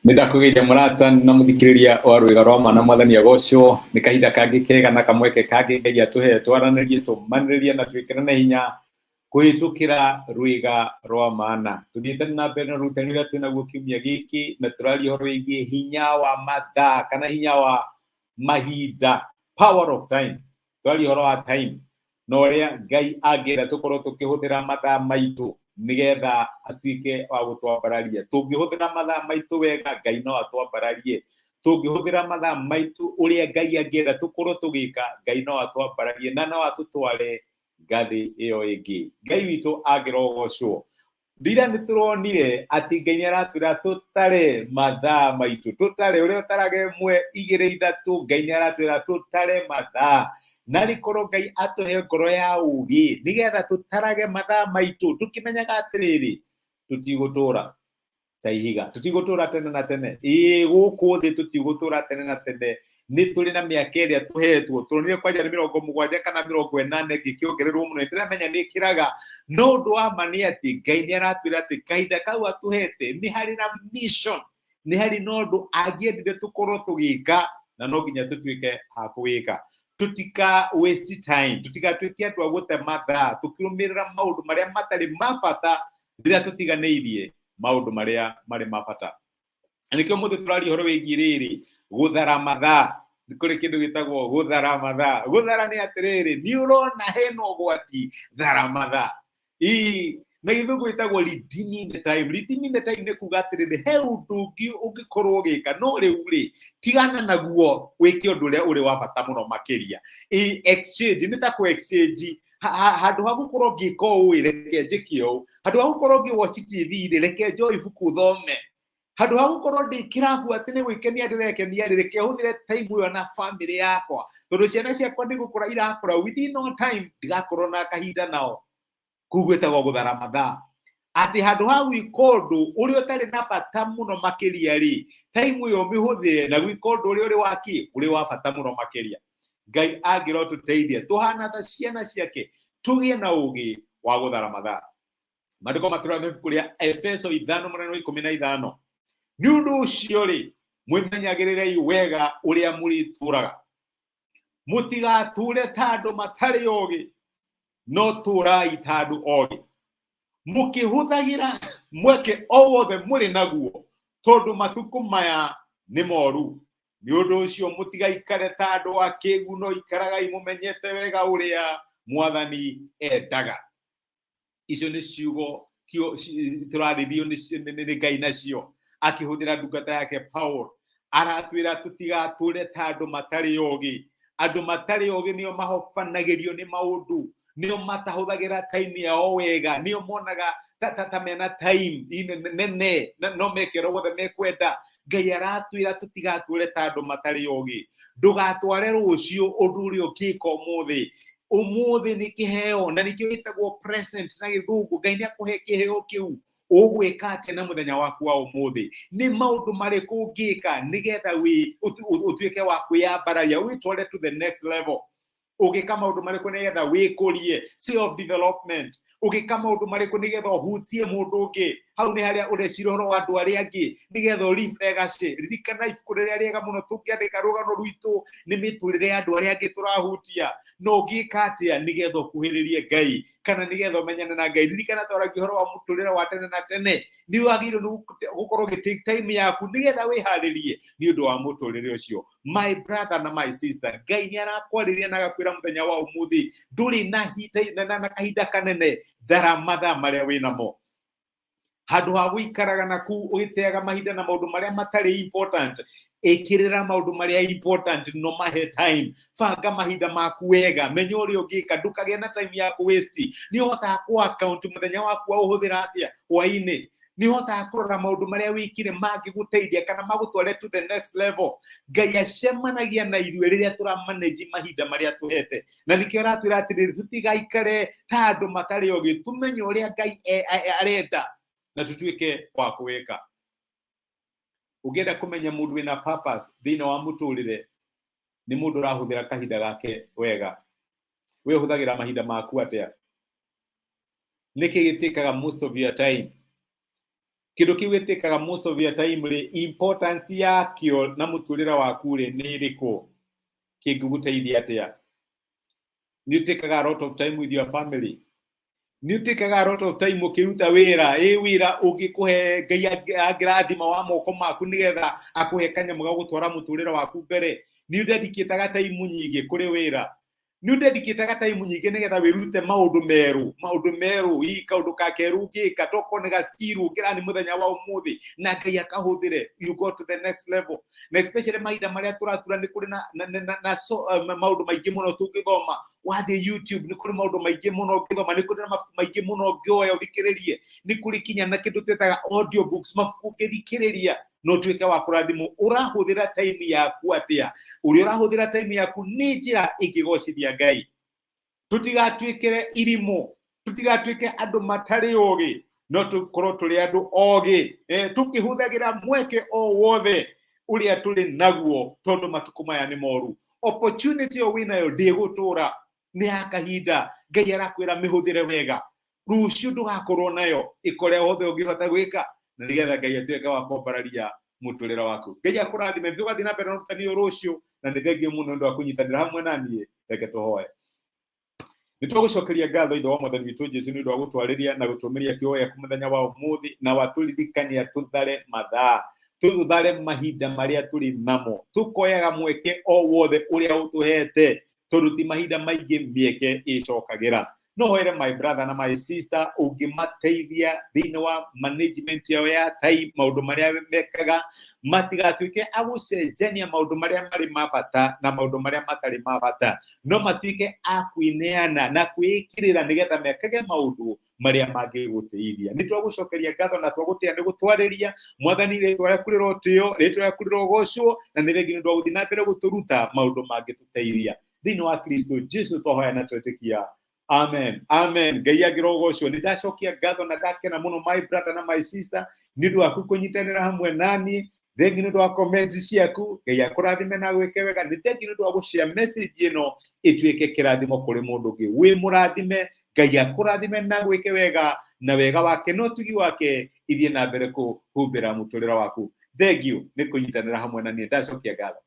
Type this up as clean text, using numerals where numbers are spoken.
Nĩ ndakũgeithia mũrata na mũthikĩrĩria wa rwĩga rwa ma na mwathani agocwo. Nĩ kahinda kangĩ kega na kamweke kangĩ Ngai atũhe twaranĩrie, tũmanĩrĩrie na twĩkĩrane hinya kũhĩtũkĩra rwĩga rwa mana. Tũthiĩte na mbere na ũrutani ũrĩa twĩnaguo kiumia gĩkĩ na tũraria ũhoro wĩgiĩ hinya wa mathaa kana hinya wa mahinda, power of time. Twaria ũhoro wa time na ũrĩa Ngai angĩenda tũkorwo tũkĩhũthĩra mathaa maitũ nĩgetha atuĩke wa gũtwambararia. Tũngĩhũthĩra mathaa maitũ wega, Ngai no atwambararie. Tũngĩhũthĩra mathaa maitũ ũrĩa Ngai angĩenda tũkorwo tũgĩka, Ngai no atwambararie na no atũtware ngathĩ ĩyo ĩngĩ. Ngai witũ angĩrogocwo. Ndira nĩ tũronire atĩ Ngai nĩ aratwĩra tũtare mathaa maitũ, tũtare ũrĩa ũtaraga ĩmwe, igĩrĩ, ithatũ, Ngai nĩ aratwĩra tũtare mathaa. Na rĩkorwo Ngai atũhe ngoro ya ũgĩ nĩgetha tũtarage mathaa maitũ tũkĩmenyaga atĩrĩrĩ, tũtigũtũra ta ihiga, tũtigũtũra tene na tene. Ĩĩ gũkũ thĩ tũtigũtũra tene na tene, nĩ tũrĩ na mĩaka ĩrĩa tũhetwo. Turonire kwanja nĩ 70 kana 80 ĩngĩkĩongererwo mũno, nĩndĩramenya nĩ ĩkĩraga. No ũndũ wa ma nĩ atĩ Ngai nĩ aratwĩra atĩ kahinda kau atũhete nĩ harĩ na mission, nĩ harĩ na ũndũ angĩendire tũkorwo tũgĩka na no nginya tũtuĩke a kũwĩka. Tũtika waste time, tũtigatuĩke andũ a gũte mathaa tũkĩrũmĩrĩra maũndũ marĩa matarĩ ma bata rĩrĩa tũtiganĩirie maũndũ marĩa marĩ ma bata. Na nĩkĩo mũthĩ tũraria ũhoro wĩgiĩ rĩrĩ, gũthara mathaa. Nĩ kũrĩ kĩndũ gĩtagwo gũthara mathaa. Gũthara nĩ atĩrĩrĩ, nĩ ũrona hena ũgwati, thara mathaa. Ii, na gĩthũngũ gĩtagwo redeeming the time. Redeeming the time nĩ kuga atĩrĩrĩ, he ũndũ ũngĩ ũngĩkorwo ũgĩka, no rĩu rĩ, tigana naguo wĩke ũndũ ũrĩa ũrĩ wa bata mũno makĩria. Ĩ, exchange, nĩ ta kũ exchange handũ ha gũkorwo ngĩka ũũ ĩ, reke njĩke ũũ. Handũ ha gũkorwo ngĩ watch TV rĩ, reke njoe ibuku thome. Handũ ha gũkorwo ndĩ kĩrabu atĩ nĩ gwĩkenia ndĩrekenia rĩ, reke hũthĩre time ĩyo na family yakwa, tondũ ciana ciakwa nĩ gũkũra irakũra, within no time ndigakorwo na kahinda nao. Kũu gwĩtagwo gũthara mathaa. Atĩ handũ ha gwĩka ũndũ ũrĩa ũtarĩ na bata mũno makĩria rĩ, time ĩyo ũmĩhũthĩre na gwĩka ũndũ ũrĩa ũrĩ wa kĩ, ũrĩ wa bata mũno makĩria. Ngai angĩrotũteithia tũhana ta ciana ciake, tũgĩe na ũgĩ wa gũthara mathaa. Maandĩko matũraga ibuku rĩa Efeso 5:15. Nĩ ũndũ ũcio rĩ, mwĩmenyagĩrĩrei wega ũrĩa mũrĩtũraga, mũtigatũre ta andũ matarĩ ogĩ, no tũrai ta andũ ogĩ, mũkĩhũthagĩra mweke o wothe mũrĩ naguo, tondũ matukũ maya nĩ moru. Nĩ ũndũ ũcio mũtigaikare ta andũ akĩgu, no ikaragai mũmenyete wega ũrĩa mwathani endaga. Icio nĩ ciugo tũrarĩrio nĩ Ngai nacio akĩhũthĩra ndungata yake Paul. Aratwĩra tũtigatũre ta andũ matarĩ ogĩ. Andũ matarĩ ogĩ nĩo mahobanagĩrio nĩ maũndũ, nĩo matahũthagĩra time yao wega, nĩo monaga ta mena time nene na no meke ũrĩa wothe mekwenda. Ngai aratwĩra tũtigatũre ta andũ matarĩ ogĩ. Ndũgatware rũciũ ũndũ ũrĩa ũngĩka ũmũthĩ. Ũmũthĩ nĩ kĩheo, na nĩkĩo gĩtagwo present na gĩthũngũ. Ngai nĩ akũhe kĩheo kĩu. Ũgwĩka atĩa na mũthenya waku wa ũmũthĩ? Nĩ maũndũ marĩkũ ũngĩka nĩgetha ũtuĩke wa kwĩyambararia, wĩtware to the next level? Ũngĩka maũndũ marĩkũ nĩgetha wĩkũrie, self development? Ũngĩka maũndũ marĩkũ nĩgetha ũhutie mũndũ ũngĩ? Hau nĩ harĩa ũreciria ũhoro wa andũ arĩa angĩ nĩgetha ũ leave legacy. Ririkana ibuku rĩrĩa rĩega mũno tũngĩandĩka rũgano rwitũ nĩ mĩtũrĩre ya andũ arĩa angĩ tũrahutia. No ũngĩka atĩa nĩgetha ũkuhĩrĩrie Ngai kana nĩgetha ũmenyane na Ngai? Ririkana twaragia ũhoro wa mũtũrĩre wa tene na tene. Nĩ wagĩrĩirwo nĩ gũkorwo ũgĩ take time yaku nĩgetha wĩharĩrie nĩ ũndũ wa mũtũrĩre ũcio. My brother na my sister, Ngai nĩ arakwarĩria na agakwĩra mũthenya wa ũmũthĩ ndũrĩ na na kahinda kanene, thara mathaa marĩa wĩnamo. Handũ ha gũikaraga na kũu ũgĩteaga mahinda na maũndũ marĩa matarĩ important, ĩkĩrĩra maũndũ marĩa important, no mahe time. Banga mahinda maku wega, menya ũrĩa ũngĩka, ndũkagĩe na time ya kũ waste. Nĩ ũhotaga kũ account mũthenya waku waũhũthĩra atĩa hwaĩ-inĩ? Nĩ ũhotaga kũrora maũndũ marĩa wĩkire mangĩgũteithia kana magũtware to the next level? Ngai acemanagia na ithuĩ rĩrĩa tũramanage mahinda marĩa tũhete, na nĩkĩo aratwĩra atĩrĩrĩ, tũtigaikare ta andũ matarĩ ogĩ, tũmenye ũrĩa Ngai arenda na tũtuĩke wa kũwĩka. Ũngĩenda kũmenya mũndũ wĩna purpose thĩinĩ wa mũtũrĩre, nĩ mũndũ ũrahũthĩra kahinda gake wega. We ũhũthagĩra mahinda maku atĩa? Nĩkĩ gĩtĩkaga most of your time? Kĩndũ kĩu gĩtĩkaga most of your time rĩ, importance yakĩo na mũtũrĩre waku rĩ nĩ ĩrĩkũ? Kĩngĩgũteithia atĩa? Nĩ ũtĩkaga a lot of time with your family? Nĩ ũtĩkaga a lot of time ũkĩruta wĩra? Ĩ wĩra ũngĩkũhe Ngai angĩrathima wa moko maku nĩgetha akũhe kanyamũ ga gũtwara mũtũrĩre waku mbere? Nĩ ũdedicataga time nyingĩ kũrĩ wĩra? Nĩ ũdedicataga time nyingĩ nĩgetha wĩrute maũndũ merũ, maũndũ merũ, hihi kaũndũ ka kerũ ũngĩka, tokorwo nĩ ga skill ũngĩrani mũthenya wa ũmũthĩ na Ngai akahũthĩre, you go to the next level. Na especially mahinda marĩa tũratura nĩ kũrĩ na so, maũndũ maingĩ mũno tũngĩthoma. Wathiĩ YouTube nĩ kũrĩ maũndũ maingĩ mũno ũngĩthoma, nĩ kũrĩ na mabuku maingĩ mũno ũngĩoya ũthikĩrĩrie, nĩ kũrĩ kinya na kĩndũ twĩtaga audio books, mabuku ũngĩthikĩrĩria no tuĩke wa kũrathimwo. Ũrahũthĩra time yaku atĩa? Ũrĩa ũrahũthĩra time yaku nĩ njĩra ĩngĩgocithia Ngai. Tũtigatuĩkĩre irimũ, tũtigatuĩke andũ matarĩ ũgĩ, no tũkorwo tũrĩ andũ ogĩ, tũkĩhũthagĩra mweke o wothe ũrĩa tũrĩ naguo, tondũ matukũ maya nĩ moru. Opportunity ĩyo wĩnayo ndĩgũtũra, nĩ ya kahinda. Ngai arakwĩra mĩhũthĩre wega, rũciũ ndũgakorwo nayo. Ĩkore hothe ũngĩhota gwĩka na nĩgetha Ngai atuĩke wa kwambararia mũtũrĩre waku. Ngai akũrathime. Tũgathiĩ na mbere na ũrutani ũyũ rũciũ, na nĩ thengio mũno nĩ ũndũ wa kũnyitanĩra hamwe na niĩ. Reke tũhoe. Nĩ twagũcokeria ngatho, Ithe wa Mwathani witũ Jesu, nĩ ũndũ wa gũtwarĩria na gũtũmĩria kiugo gĩaku mũthenya wa ũmũthĩ, na watũririkania tũthare mathaa, tũthare mahinda marĩa tũrĩ namo, tũkoyaga mweke o wothe ũrĩa ũtũhete, tondũ ti mahinda maingĩ mĩeke ĩcokagĩra. No hoere my brother na my sister ũngĩmateithia thĩinĩ wa management yao ya time, maũndũ marĩa mekaga matigatuĩke a gũcenjania maũndũ marĩa marĩ ma bata na maũndũ marĩa matarĩ ma bata, no matuĩke a kwĩneana na kwĩĩkĩrĩra nĩgetha mekage maũndũ marĩa mangĩgũteithia. Nĩ twagũcokeria ngatho na twagũtĩa nĩ gũtwarĩria. Mwathani, rĩtwa rĩaku rĩrotĩo, rĩtwa rĩaku rĩrogocwo, na nĩ thengi nĩ ũndũ wa gũthiĩ na mbere gũtũruta maũndũ mangĩtũteithia. Thĩinĩ wa Kristo Jesu twahoya na twetĩkia, amen, amen. Ngai angĩrogocwo. Nĩ ndacokia ngatho na ndakena mũno, my brother na my sister, nĩ ũndũ waku kũnyitanĩra hamwe naniĩ. Thengi nĩ ũndũ wa comments ciaku. Ngai akũrathime na gwĩke wega. Nĩ thengi nĩ ũndũ wa gũshare message ĩno ĩtuĩke kĩrathimo kũrĩ mũndũ ũngĩ. Wĩ mũrathime. Ngai akũrathime na gwĩke wega, na wega wake na ũtugi wake ithiĩ na mbere kũhumbĩra mũtũrĩre waku. Thengiũ nĩ kũnyitanĩra hamwe na niĩ. Ndacokia ngatho.